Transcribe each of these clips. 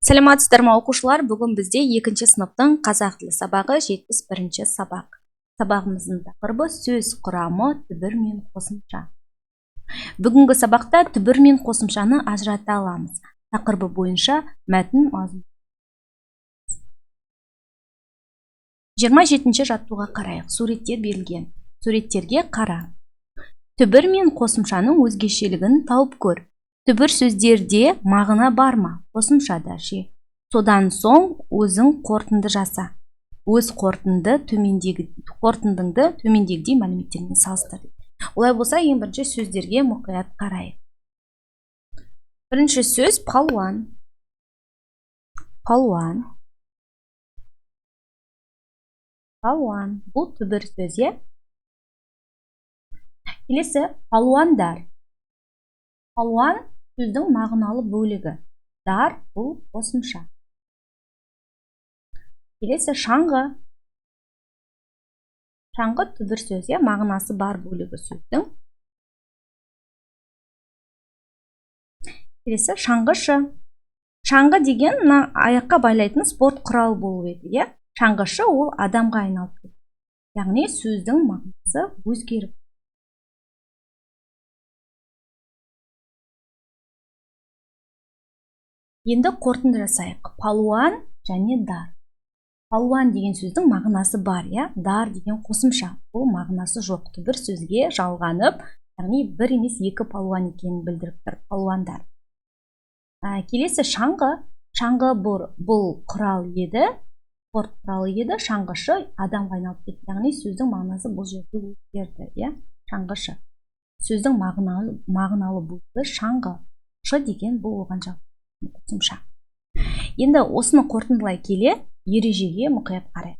Саламатсыздар ма, оқушылар? Бүгін бізде екінші сыныптың қазақ тілі сабағы, 71 сабақ. Сабағымыздың тақырыбы: сөз құрамы, түбір мен қосымша. Бүгінгі сабақта түбір мен қосымшаны ажырата аламыз тақырыбы бойынша мәтін мазмұны. 27 жаттығуға қарайық. Суреттер берілген. Суреттерге қара. Түбір мен қосымшаның өзгешелігін тауып көр. Түбір сөздерде мағына бар ма, қосымшада ше? Содан соң өзің қорытынды жаса. Өз қорытындыңды төмендегідей мәліметтермен салыстыр. Олай болса, ең бірінші сөздерге мұқият қарайық. Бірінші сөз: палуан. Палуан. Палуан бұл түбір сөз, иә? Келесі: палуандар. Палуан сөздің мағыналы бөлігі, дар бұл қосымша. Келесі: шаңғы. Шаңғы түбір сөз, иә, мағынасы бар бөлігі сөздің. Келесі: шаңғышы. Шаңғы деген мына аяққа байлайтын спорт құралы болып еді, иә? Шаңғышы ол адамға айналып кетті, яғни сөздің мағынасы өзгеріп. Енді қорытынды жасайық. Палуан және дар. Палуан деген сөздің мағынасы бар, иә? Дар деген қосымша, бұл мағынасы жоқ, түбір сөзге жалғанып, яғни бір емес, екі палуан екенін білдіріп тұр, палуандар. Келесі: шаңғы. Шаңғы бұл құрал еді, спорт құралы еді. Шаңғышы адамға айналып кетті, яғни сөздің мағынасы бұл жерде өзгерді, иә? Шаңғышы сөздің мағыналы бөлігі шаңғы, шы деген бұл оған қосымша. Енді осыны қорытындылай келе, ережеге мұқият қарайық.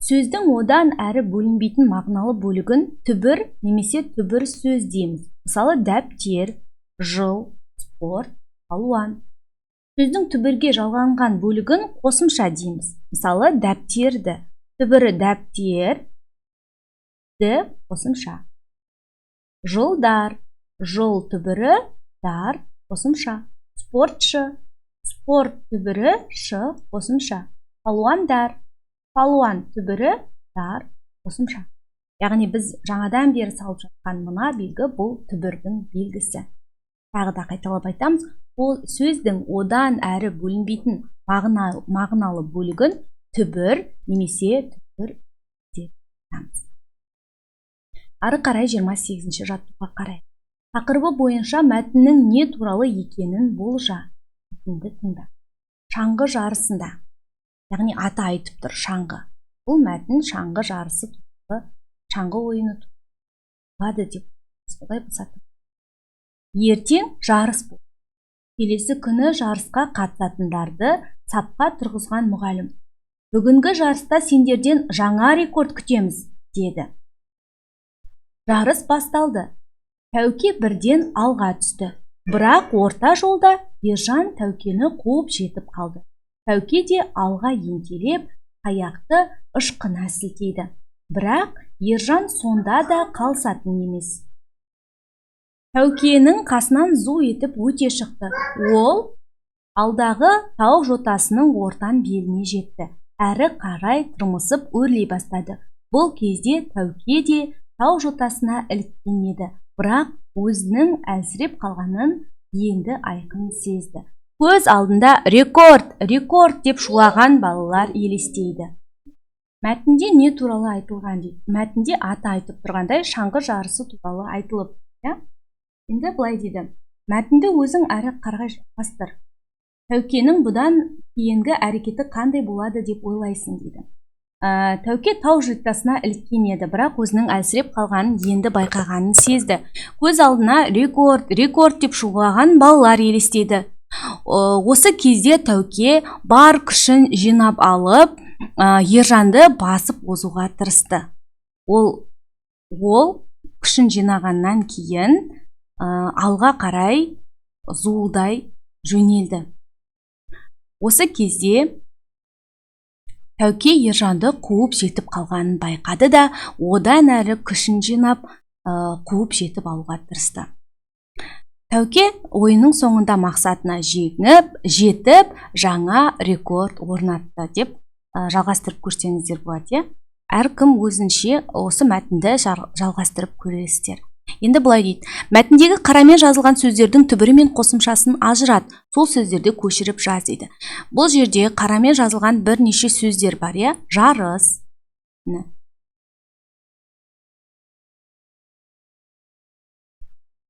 Сөздің одан әрі бөлінбейтін мағыналы бөлігін түбір немесе түбір сөз дейміз. Мысалы, дәптер, жыл, спорт, палуан. Сөздің түбірге жалғанған бөлігін қосымша дейміз. Мысалы, дәптерді, түбірі дәптер, ді қосымша. Жылдар, жыл түбірі, дар қосымша. Спортшы, спорт түбірі, шы қосымша. Палуандар, палуан түбірі, дар қосымша. Яғни біз жаңадан бері салып жатқан мына белгі бұл түбірдің белгісі. Тағы да қайталап айтамыз, ол сөздің одан әрі бөлінбейтін мағыналы бөлігін түбір немесе түбір деп айтамыз. Ары қарай 28 жаттығуға қарай. Тақырыбы бойынша мәтіннің не туралы екенін болжа. Мәтінді тыңда. Шаңғы жарысында, яғни аты айтып тұр, шаңғы. Бұл мәтін шаңғы жарысы туралы, шаңғы ойыны туралы деп. Олай болса, ертең жарыс болды. Келесі күні жарысқа қатысатындарды сапқа тұрғызған мұғалім: «Бүгінгі жарыста сендерден жаңа рекорд күтеміз», – деді. Жарыс басталды. Тәуке бірден алға түсті. Бірақ орта жолда Ержан Тәукені қуып жетіп қалды. Тәуке де алға ентелеп, таяқты ышқына сілтейді. Бірақ Ержан сонда да қалысатын емес. Тәукенің қасынан зу етіп өте шықты. Ол алдағы тау жотасының ортан беліне жетті. Әрі қарай тырмысып өрлей бастады. Бұл кезде Тәуке де тау жотасына іліккен еді. Бірақ өзінің әлсіреп қалғанын енді айқын сезді. Көз алдында «Рекорд, рекорд!» деп шулаған балалар елестейді. Мәтінде не туралы айтылған дейді. Мәтінде аты айтып тұрғандай, шаңғы жарысы туралы айтылып, иә? Енді былай дейді. Мәтінді өзің әрі қарай жалғастыр. Тәукенің бұдан кейінгі әрекеті қандай болады деп ойлайсың дейді. Тәуке тау жотасына іліккен еді, бірақ өзінің әлсіреп қалғанын енді байқағанын сезді. Көз алдына «Рекорд, рекорд!» деп шулаған балалар елестеді. Осы кезде Тәуке бар күшін жинап алып, Ержанды басып озуға тырысты. Ол күшін жинағаннан кейін алға қарай зуылдай жөнелді. Осы кезде Тәуке Ержанды қуып жетіп қалғанын байқады да, одан әрі күшін жинап, қуып жетіп алуға тырысты. Тәуке ойынның соңында мақсатына жетіп, жаңа рекорд орнатты деп жалғастырып көрсеңіздер болады, иә. Әркім өзінше осы мәтінді жалғастырып көресіздер. Енді былай дейді. Мәтіндегі қарамен жазылған сөздердің түбірі мен қосымшасын ажырат, сол сөздерді көшіріп жаз дейді. Бұл жерде қарамен жазылған бірнеше сөздер бар, иә. Жарыс. Міне.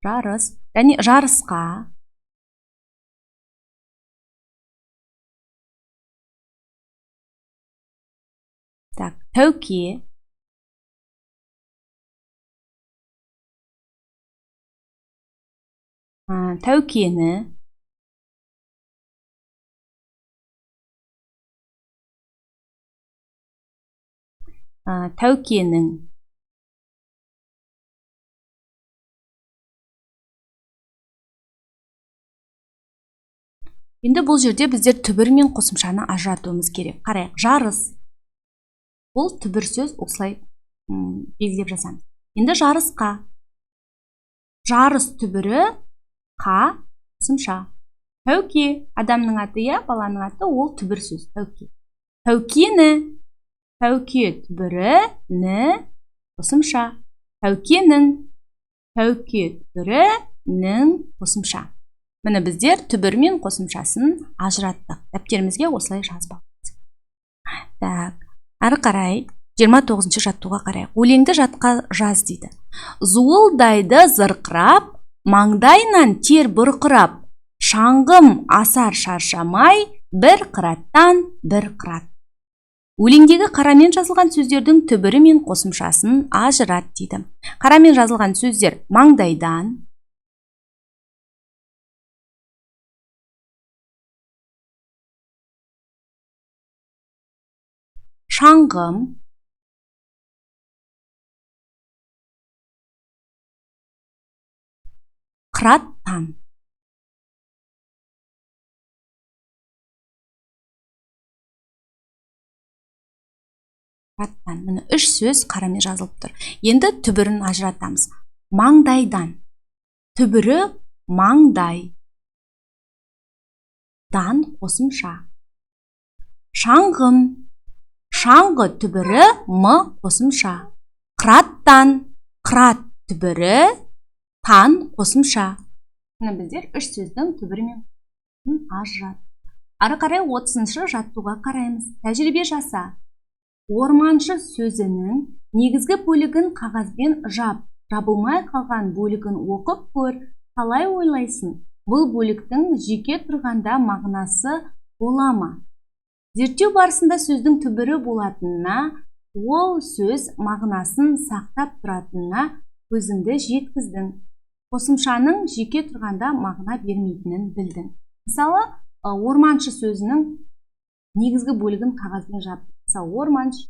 Жарыс. Және жарысқа. Так, тәуке. Тәукені. Тәукенің. Енді бұл жерде біздер түбір мен қосымшаны ажыратуымыз керек. Қарайық, жарыс. Бұл түбір сөз, осылай белгілеп жазамыз. Енді жарысқа. Жарыс түбірі қа қосымша. Тәуке адамның аты, иә, баланың аты, ол түбір сөз, тәуке. Тәукені, тәуке түбірі ні қосымша. Тәукенің, тәуке түбірі нің қосымша. Міне біздер түбір мен қосымшасын ажыраттық. Дәптерімізге осылай жазып аламыз. Так, ары қарай 29-шы жаттығуға қарайық. Өлеңді жатқа жаз дейді. Зуылдайды зырқырап, маңдайынан тер бұрқырап, шаңғым асар шаршамай, бір қыраттан бір қырат. Өлеңдегі қарамен жазылған сөздердің түбірі мен қосымшасын ажырат дейді. Қарамен жазылған сөздер маңдайдан, шаңғым, қыраттан. Қыраттан. Міне үш сөз қарамен жазылып тұр. Енді түбірін ажыратамыз. Маңдайдан. Түбірі маңдай. Дан қосымша. Шаңғым. Шаңғы түбірі м қосымша. Қыраттан. Қырат түбірі тан қосымша. Міне біздер үш сөздің түбірі мен қосымшасын ажыраттық. Ары қарай 30-шы жаттығуға қараймыз. Тәжірибе жаса. Орманшы сөзінің негізгі бөлігін қағазбен жап, жабылмай қалған бөлігін оқып көр. Қалай ойлайсың? Бұл бөліктің жеке тұрғанда мағынасы бола ма? Зерттеу барысында сөздің түбірі болатынына, ол сөз мағынасын сақтап тұратынына көзіңді жеткіздің. Қосымшаның жеке тұрғанда мағына бермейтінін білдің. Мысалы, орманшы сөзінің негізгі бөлігін қағазбен жап. Мысалы, орманшы.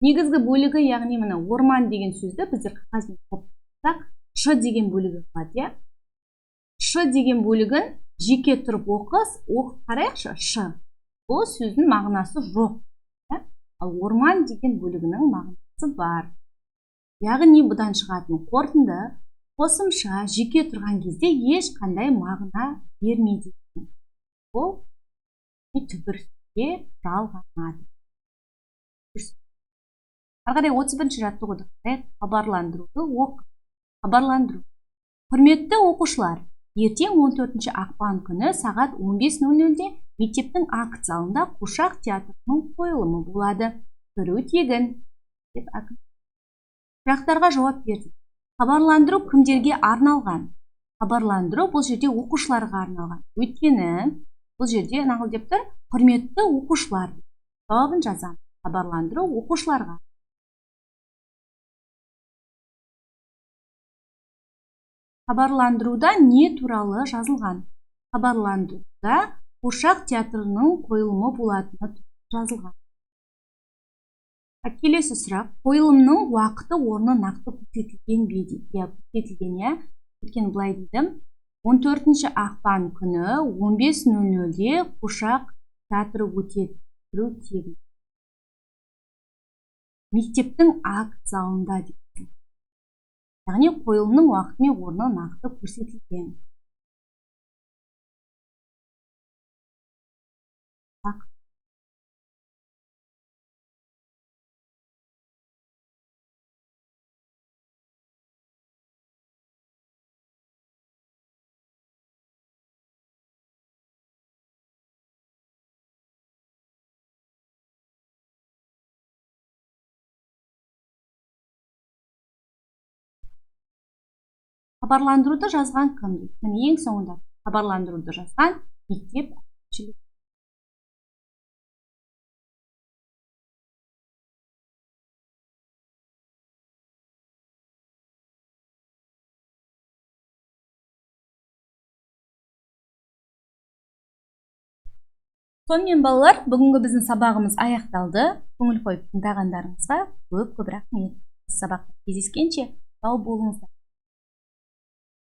Негізгі бөлігі, яғни мына орман деген сөзді біздер қағазбен жапсақ, ш деген бөлігі қалады, иә? Ш деген бөлігін жеке тұрып оқып қарайықшы, ш. Бұл сөздің мағынасы жоқ, иә? Ал орман деген бөлігінің мағынасы бар. Яғни бұдан шығатын қорытынды қосымша жеке тұрған кезде ешқандай мағына бермейді. Ол түбір сөзге жалғанады. Ары қарай 31-ші жаттығуды қарайық. Хабарландыруды оқы. Хабарландыру. Құрметті оқушылар, ертең 14 ақпан күні сағат 15:00-де мектептің акт залында қуыршақ театрының қойылымы болады. Кіру тегін деп әкім. Сұрақтарға жауап берді. Хабарландыру кімдерге арналған? Хабарландыру бұл жерде оқушыларға арналған. Өйткені бұл жерде нағыл деп тұр, құрметті оқушылар. Жауабын жазамын. Хабарландыру оқушыларға. Хабарландыруда не туралы жазылған? Хабарландыруда қуыршақ театрының қойылымы болатыны жазылған. Келесі сұрақ, қойылымның уақыты орны нақты көрсетілген бе дейді. Иә, көрсетілген, иә. Өйткені былай дейді. 14 ақпан күні 15:00-де қуыршақ театры өтеді. Кіру тегін. Мектептің акт залында дейді. Яғни қойылымның уақыты мен орны нақты көрсетілген. Хабарландыруды жазған кім дейді? Міне, ең соңында хабарландыруды жазған мектеп әкімшілігі. Сонымен балалар, бүгінгі біздің сабағымыз аяқталды. Көңіл қойып тыңдағандарыңызға көп-көп рахмет. Сабақта кездескенше сау болыңыздар.